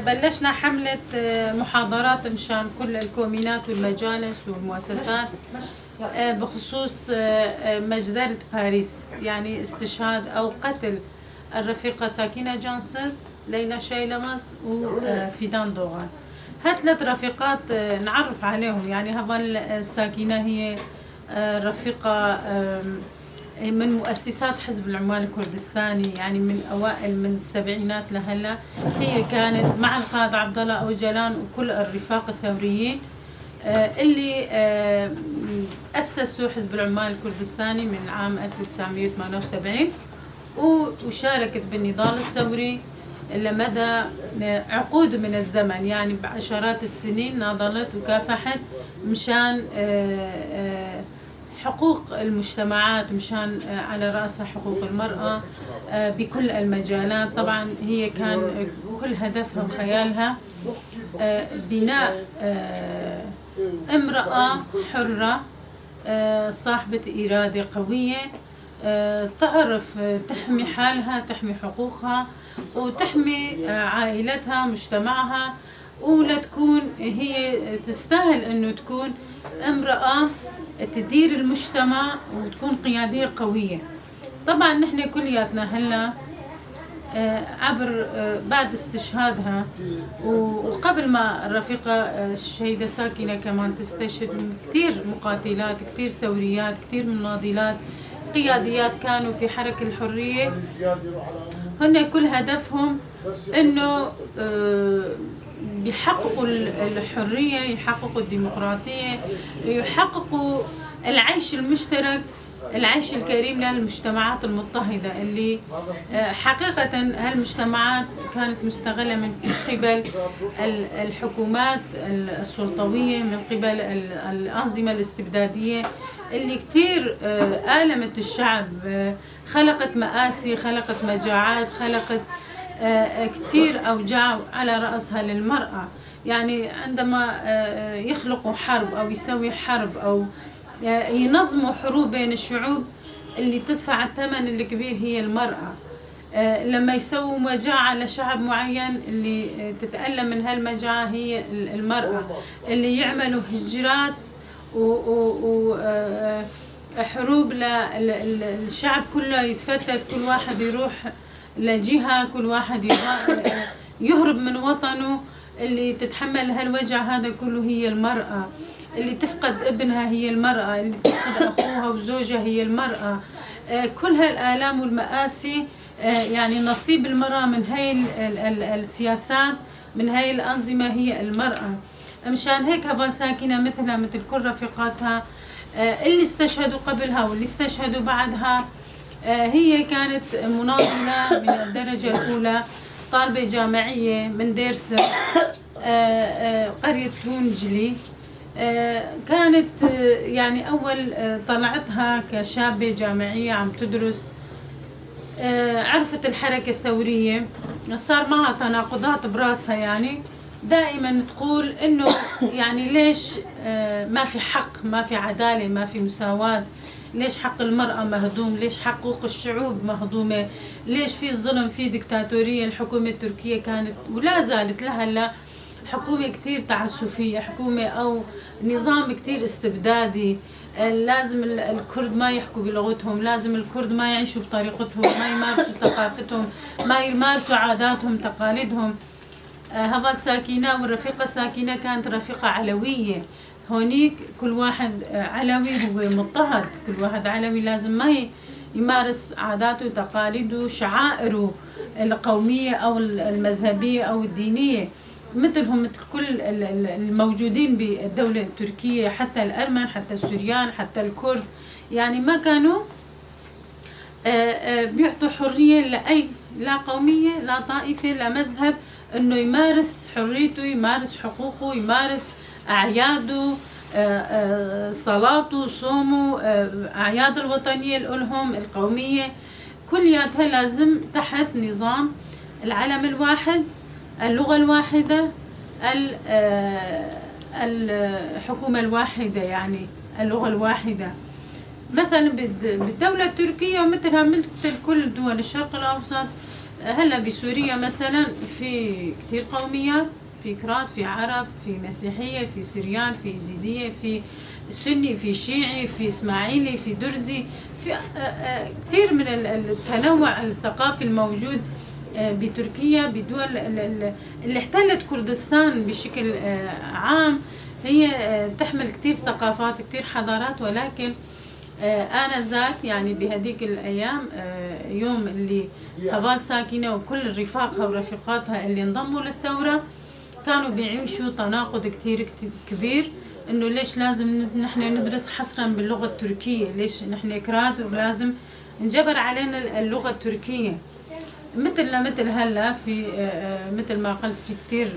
بلشنا حملة محاضرات مشان كل الكومينات والمجالس والمؤسسات بخصوص مجزرة باريس، يعني استشهاد أو قتل الرفيقة ساكينة جانسز، ليلى شايلمز، وفيدان دوغان. هالثلاث رفيقات نعرف عليهم. يعني هفال ساكينة هي رفيقة من مؤسسات حزب العمال الكردستاني، يعني من أوائل من السبعينات لهلا هي كانت مع القائد عبد الله أوجلان وكل الرفاق الثوريين اللي أسسوا حزب العمال الكردستاني من عام 1978، وشاركت بالنضال الثوري لمدى عقود من الزمن، يعني بعشرات السنين ناضلت وكافحت مشان حقوق المجتمعات، مشان على رأسها حقوق المرأة بكل المجالات. طبعا هي كان كل هدفها وخيالها بناء امرأة حرة، صاحبة إرادة قوية، تعرف تحمي حالها، تحمي حقوقها، وتحمي عائلتها، مجتمعها، ولا تكون هي تستاهل انه تكون امرأة تدير المجتمع وتكون قيادية قوية. طبعا نحن كلياتنا هلا عبر بعد استشهادها وقبل ما الرفيقة الشهيدة ساكنة كمان تستشهد، كثير مقاتلات، كثير ثوريات، كثير مناضلات، قياديات كانوا في حركة الحرية، هن كل هدفهم انه يحققوا الحرية، يحققوا الديمقراطية، يحققوا العيش المشترك، العيش الكريم للمجتمعات المضطهدة اللي حقيقة هالمجتمعات كانت مستغلة من قبل الحكومات السلطوية، من قبل الأنظمة الاستبدادية اللي كتير آلمت الشعب، خلقت مآسي، خلقت مجاعات، خلقت كتير أوجاع على رأسها للمرأة. يعني عندما يخلقوا حرب أو يسوي حرب أو ينظموا حروب بين الشعوب، اللي تدفع الثمن الكبير هي المرأة. لما يسووا مجاعة لشعب معين، اللي تتألم من هالمجاعة هي المرأة. اللي يعملوا هجرات وحروب للشعب كله يتفتت، كل واحد يروح لجهة، كل واحد يهرب من وطنه، اللي تتحمل هالوجع هذا كله هي المرأة. اللي تفقد ابنها هي المرأة، اللي تفقد أخوها وزوجها هي المرأة. كل هالآلام والمآسي يعني نصيب المرأة من هاي السياسات، من هاي الأنظمة هي المرأة. مشان هيك هفال ساكنة مثلها مثل كل رفيقاتها اللي استشهدوا قبلها واللي استشهدوا بعدها، هي كانت مناضلة من الدرجة الأولى، طالبة جامعية من ديرسم، قرية تونجلي. كانت يعني أول طلعتها كشابة جامعية عم تدرس، عرفت الحركة الثورية، صار معها تناقضات براسها، يعني دائما تقول إنه يعني ليش ما في حق، ما في عدالة، ما في مساواة، ليش حق المرأة مهضوم، ليش حقوق الشعوب مهضومة، ليش في ظلم، في ديكتاتورية. الحكومة التركية كانت ولا زالت لهلا حكومة كتير تعسفية، حكومة أو نظام كتير استبدادي. لازم الكرد ما يحكوا بلغتهم، لازم الكرد ما يعيشوا بطريقتهم، ما يمارسوا ثقافتهم، ما يمارسوا عاداتهم تقاليدهم. هفال ساكنة والرفيقة ساكنة كانت رفيقة علوية. هونيك كل واحد علوي هو مضطهد، كل واحد علوي لازم ما يمارس عاداته وتقاليده شعائره القومية أو المذهبية أو الدينية، مثلهم مثل كل الموجودين بالدولة التركية، حتى الأرمن، حتى السوريان، حتى الكرد. يعني ما كانوا بيعطوا حرية لأي لا قومية لا طائفة لا مذهب إنه يمارس حريته، يمارس حقوقه، يمارس أعياده، صلاته، صومه، أعياد الوطنية لهم القومية، كلياتها لازم تحت نظام العلم الواحد، اللغة الواحدة، الحكومة الواحدة، يعني اللغة الواحدة. مثلا بالدولة التركية ومثلها مثل كل دول الشرق الأوسط، هلا بسوريا مثلا في كتير قوميات، في كراد، في عرب، في مسيحية، في سريان، في يزيدية، في سني، في شيعي، في إسماعيلي، في درزي، في كثير من التنوع الثقافي الموجود بتركيا، بدول اللي احتلت كردستان بشكل عام. هي تحمل كثير ثقافات، كثير حضارات، ولكن آنذاك يعني بهديك الأيام، يوم اللي هفال ساكنة وكل رفاقها ورفيقاتها اللي انضموا للثورة كانوا بيعيشوا تناقض كتير كبير، إنه ليش لازم نحن ندرس حصرا باللغة التركية؟ ليش نحن كراد ولازم انجبر علينا اللغة التركية؟ مثل هلا في، مثل ما قلت في كتير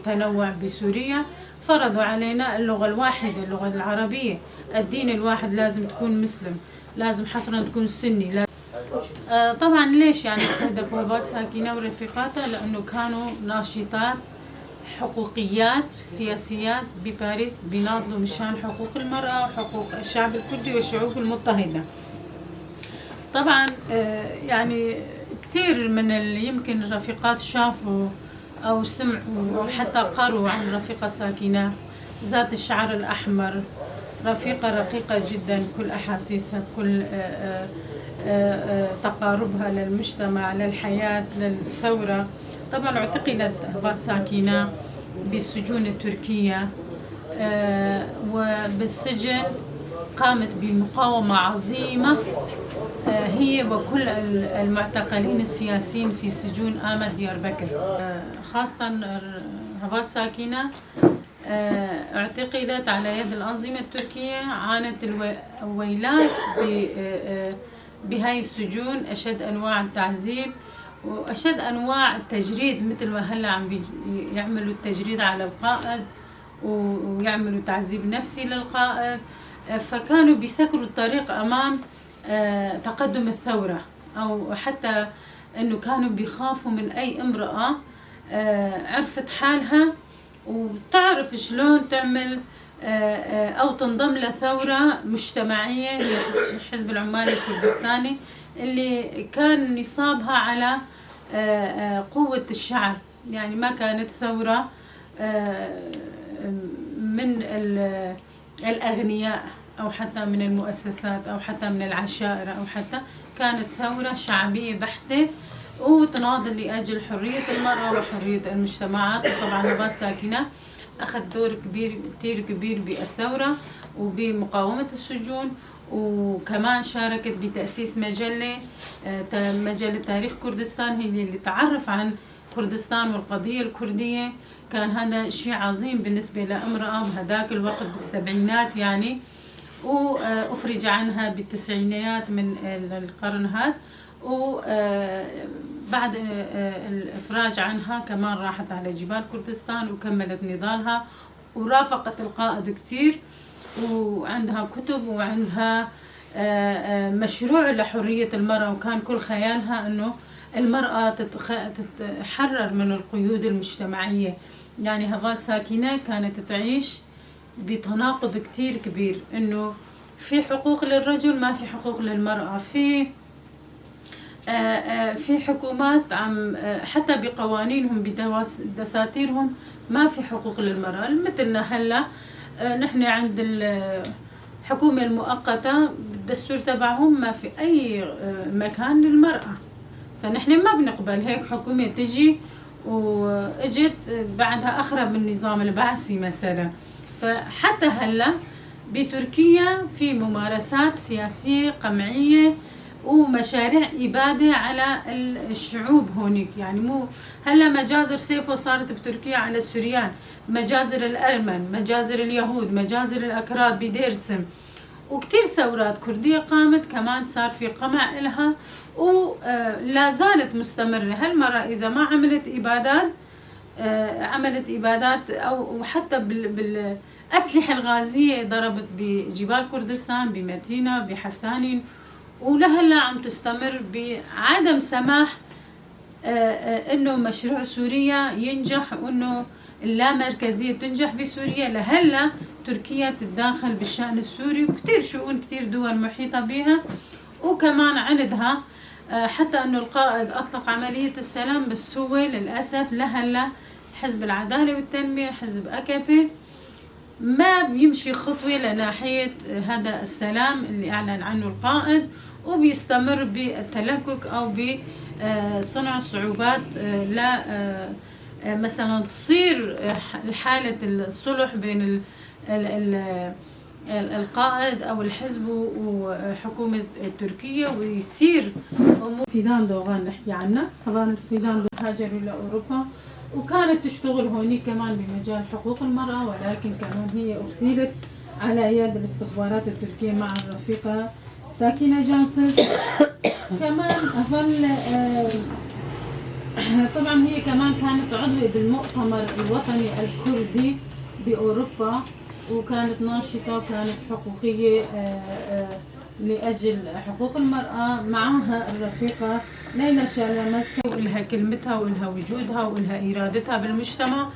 تنوع بسوريا، فرضوا علينا اللغة الواحدة، اللغة العربية، الدين الواحد، لازم تكون مسلم، لازم حصرا تكون سني. طبعا ليش استهدفوا هفال ساكنة ورفيقاتها؟ لأنه كانوا ناشطات حقوقيات سياسيات بباريس، بيناضلوا مشان حقوق المرأة وحقوق الشعب الكردي والشعوب المضطهدة. طبعا كثير من اللي يمكن الرفيقات شافوا أو سمعوا أو حتى قروا عن رفيقة ساكنة ذات الشعر الأحمر، رفيقة رقيقة جدا، كل أحاسيسها، كل تقاربها للمجتمع، للحياة، للثورة. طبعا اعتقلت هفال ساكنة بالسجون التركية، وبالسجن قامت بمقاومة عظيمة، هي وكل المعتقلين السياسيين في سجون آمد ديار بكر. خاصة هفال ساكنة، اعتقلت على يد الأنظمة التركية، عانت الويلات بهاي السجون، أشد أنواع التعذيب وأشد أنواع التجريد، مثل ما هلا عم يعملوا التجريد على القائد ويعملوا تعذيب نفسي للقائد. فكانوا بيسكروا الطريق أمام تقدم الثورة، أو حتى أنه كانوا بيخافوا من أي امرأة، عرفت حالها وتعرف شلون تعمل، أو تنضم لثورة مجتمعية، هي حزب العمال الكردستاني اللي كان نصابها على قوة الشعب. ما كانت ثورة من الأغنياء أو حتى من المؤسسات أو حتى من العشائر، أو حتى كانت ثورة شعبية بحتة وتناضل لأجل حرية المرأة وحرية المجتمعات. وطبعا هفال ساكنة أخذ دور كبير كتير كبير بالثورة وبمقاومة السجون، وكمان شاركت بتأسيس مجلة تاريخ كردستان، هي اللي تعرف عن كردستان والقضية الكردية. كان هذا شيء عظيم بالنسبة لامرأة بهداك الوقت بالسبعينات وأفرج عنها بالتسعينيات من القرن هذا. وبعد الإفراج عنها كمان راحت على جبال كردستان وكملت نضالها ورافقت القائد كتير، وعندها كتب وعندها مشروع لحرية المرأة، وكان كل خيالها أنه المرأة تتحرر من القيود المجتمعية. هفال ساكنة كانت تعيش بتناقض كتير كبير، أنه في حقوق للرجل ما في حقوق للمرأة، في حكومات حتى بقوانينهم بدساتيرهم ما في حقوق للمرأة. مثلنا هلا، نحن عند الحكومة المؤقتة بالدستور تبعهم ما في أي مكان للمرأة، فنحن ما بنقبل هيك حكومة تجي وإجت بعدها أخرب النظام البعثي مثلا. فحتى هلا بتركيا في ممارسات سياسية قمعية ومشاريع إبادة على الشعوب هونيك. مو هلا مجازر سيفو صارت بتركيا على السوريان، مجازر الأرمن، مجازر اليهود، مجازر الأكراد بديرسم، وكتير ثورات كردية قامت كمان صار في قمع إلها ولا زالت مستمرة. هالمرة إذا ما عملت إبادات، عملت إبادات أو حتى بالأسلحة الغازية ضربت بجبال كردستان، بمتينة، بحفتانين، ولهلا عم تستمر بعدم سماح إنه مشروع سوريا ينجح وإنه اللامركزية تنجح بسوريا. لهلا تركيا تتداخل بالشأن السوري وكتير شؤون كتير دول محيطة بها، وكمان عندها حتى أنه القائد أطلق عملية السلام، بس هو للأسف لهلا حزب العدالة والتنمية، حزب أكافي، ما بيمشي خطوة لناحية هذا السلام اللي أعلن عنه القائد، وبيستمر بالتلكك أو بصنع صعوبات لا مثلا تصير حالة الصلح بين القائد أو الحزب وحكومة تركيا ويصير فيدان دوغان نحكي عنها. طبعا فيدان هاجروا لأوروبا وكانت تشتغل هونيك كمان بمجال حقوق المرأة، ولكن كمان هي اغتيلت على يد الاستخبارات التركية مع الرفيقة ساكنة جانسز. كمان أظل طبعا هي كمان كانت عضوة بالمؤتمر الوطني الكردي بأوروبا، وكانت ناشطة وكانت حقوقية لأجل حقوق المرأة. معها الرفيقة ليلى شالمز، ولها كلمتها ولها وجودها ولها إرادتها بالمجتمع،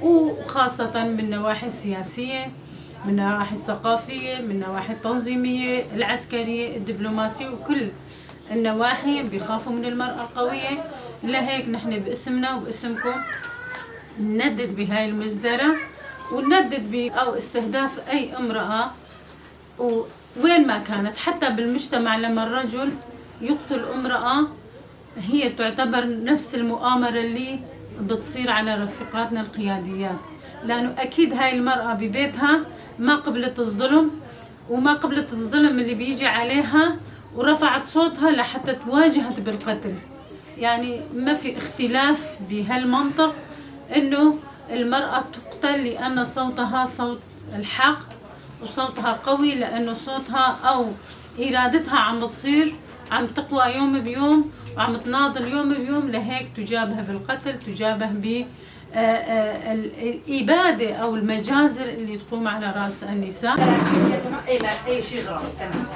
وخاصة من النواحي السياسية، من النواحي الثقافية، من النواحي التنظيمية، العسكرية، الدبلوماسية، وكل النواحي. بيخافوا من المرأة القوية، لهيك نحن باسمنا وباسمكم نندد بهاي المجزرة ونندد ب أو استهداف أي امرأة وين ما كانت، حتى بالمجتمع لما الرجل يقتل امرأة هي تعتبر نفس المؤامرة اللي بتصير على رفيقاتنا القياديات، لأنه أكيد هاي المرأة ببيتها ما قبلت الظلم وما قبلت الظلم اللي بيجي عليها ورفعت صوتها لحتى تواجهت بالقتل. يعني ما في اختلاف بهالمنطق انه المرأة تقتل لأن صوتها صوت الحق وصوتها قوي، لأنه صوتها أو إرادتها عم بتصير عم تقوى يوم بيوم وعم تناضل يوم بيوم، لهيك تجابه بالقتل، تجابه ب الإبادة أو المجازر اللي تقوم على رأس النساء. اي شيء غلط. تمام.